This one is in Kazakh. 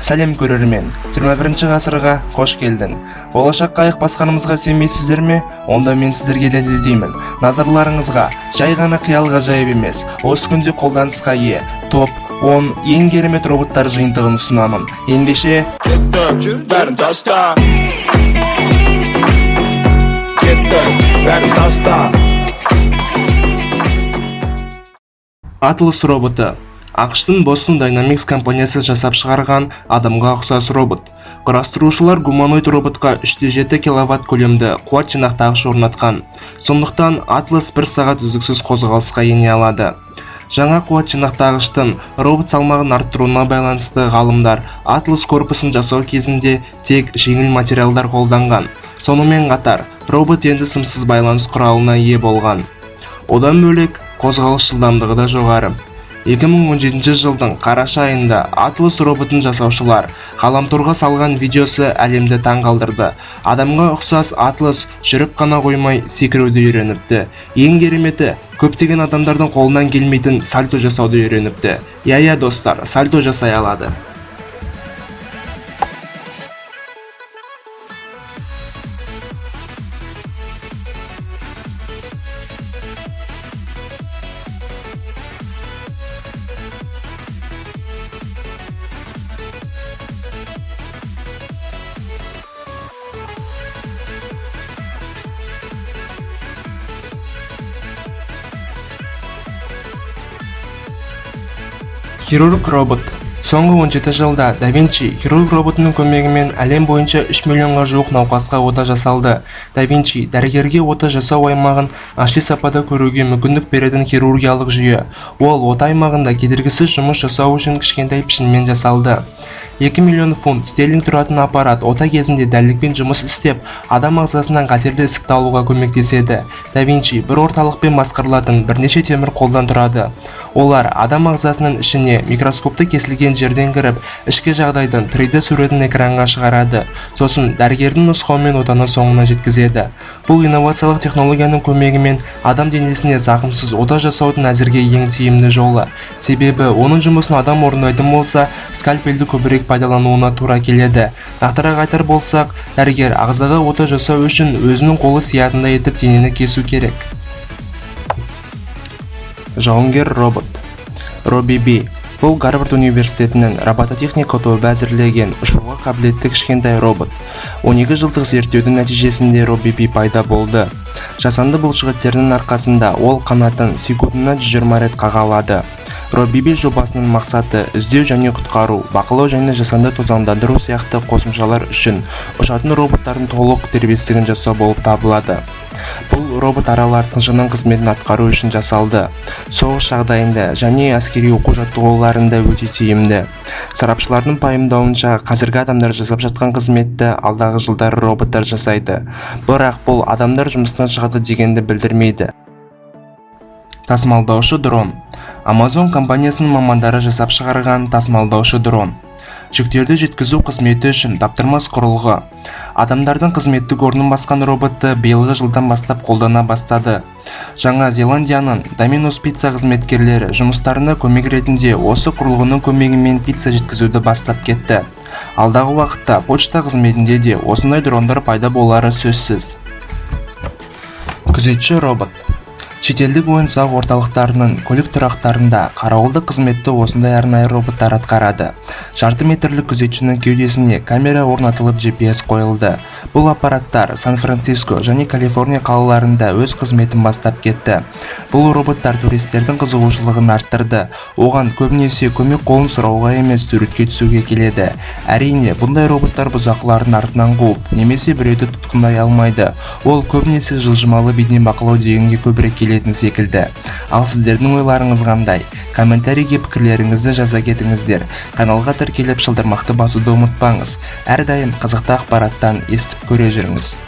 Сәлем, көрермен! 21 ғасырға қош келдің! Болашаққа аяқ басқанымызға сенбейсіздер ме? Онда мен сіздерге дәлелдеймін. Назарларыңызға жай ғана қиял ғажайып емес, осы күнде қолданысқа ие топ 10 ең керемет роботтар жиынтығын ұсынамын. Ендеше, Кеттік, бәрін таста. Кеттік, бәрін таста. Атлас роботы. АҚШ-тың Boston Dynamics компаниясы жасап шығарған адамға ұқсас робот. Құрастырушылар гуманоид роботқа 3,7 киловатт көлемді қуат жинақтағыш орнатқан. Сондықтан Атлас бір сағат үздіксіз қозғалысқа ене алады. Жаңа қуат жинақтағыштың робот салмағын арттыруына байланысты ғалымдар Атлас корпусын жасау кезінде тек жеңіл материалдар қолданған. Сонымен қатар, робот енді сымсыз байланыс құралына ие болған. Одан бөлек, қозғалыс жылдамдығы да жоғары. 2017 жылдың қараша айында Атлас роботын жасаушылар ғаламторға салған видеосы әлемді таң қалдырды. Адамға ұқсас Атлас жүріп қана қоймай, секіруді үйреніпті. Ең кереметі, көптеген адамдардың қолынан келмейтін сальто жасауды үйреніпті. Иә, достар, сальто жасай алады. Хирург робот. Соңғы 17 жылда Да Винчи хирург роботының көмегімен әлем бойынша 3 миллионға жуық науқасқа ота жасалды. Да Винчи дәрігерге ота жасау аймағын HD сапада көруге мүмкіндік беретін хирургиялық жүйе. Ол ота аймағында кедергісіз жұмыс жасау үшін кішкентай пішінмен жасалды. 2 миллион фунт стерлинг тұратын аппарат ота кезінде дәлдікпен жұмыс істеп, адам ағзасынан қатерлі ісікті алуға көмектеседі. Да Винчи бір орталықпен басқарылатын бірнеше темір қолдан тұрады. Олар адам ағзасының ішіне микроскопты кесілген жерден кіріп, ішкі жағдайдың 3D суретін экранға шығарады. Сосын дәрігердің нұсқауымен отаны соңына жеткізеді. Бұл инновациялық технологияның көмегімен адам денесіне зақымсыз ота жасаудың әзірге ең тиімді жолы. Себебі оның жұмысын адам орындайтын болса, скальпельді көбірек пайдалануына тура келеді. Нақтырақ айтар болсақ, дәрігер ағзаға ота жасау үшін өзінің қолы сиятындай етіп денені кесу керек. Жауынгер робот Робиби. Бұл Гарвард университетінің робототехника тобы әзірлеген ұшуға қабілетті кішкентай робот. 12 жылдық зерттеудің нәтижесінде Робиби пайда болды. Жасанды бұлшықеттерінің арқасында ол қанатын секундына 120 рет қаға алады. Робиби жобасының мақсаты іздеу және құтқару, бақылау және жасанды тозаңдандыру сияқты қосымшалар үшін ұшатын роботтардың толық дербестігін жасау болып табылады. Бұл робот аралар тыңшының қызметін атқару үшін жасалды. Соғыс жағдайында және әскери оқу жаттығуларында өте тиімді. Сарапшылардың пайымдауынша, қазіргі адамдар жасап жатқан қызметті алдағы жылдары роботтар жасайды. Бірақ бұл адамдар жұмыстан шығады дегенді білдірмейді. Тасымалдаушы дрон. Amazon компаниясының мамандары жасап шығарған тасымалдаушы дрон. Жүктерді жеткізу қызметі үшін таптырмас құрылғы. Адамдардың қызметтік орнын басқан роботты биылғы жылдан бастап қолдана бастады. Жаңа Зеландияның Domino's Pizza қызметкерлері жұмыстарына көмек ретінде осы құрылғының көмегімен пицца жеткізуді бастап кетті. Алдағы уақытта почта қызметінде де осындай дрондар пайда болары сөзсіз. Күзетші робот. Шетелдік ойын-сауық орталықтарының көлік тұрақтарында қарауылдық қызметті осындай арнайы роботтар атқарады. Жарты метрлік күзетшінің кеудесіне камера орнатылып, GPS қойылды. Бұл аппараттар Сан-Франциско және Калифорния қалаларында өз қызметін бастап кетті. Бұл роботтар туристердің қызығушылығын арттырды. Оған көбінесе көмек қолын сұрауға емес, суретке түсуге келеді. Әрине, бұндай роботтар бұзақылардың артынан қуып немесе біреуді тұтқындай алмайды. Ол көбінесе жылжымалы бейнебақылау дегенге көбірек келетін секілді. Ал сіздердің ойларыңыз қандай? Комментарийге пікірлеріңізді жаза кетіңіздер. Каналға тіркеліп, шылдырмақты басуды ұмытпаңыз. Әрдайым қызықты ақпараттан естіп көре жүріңіз.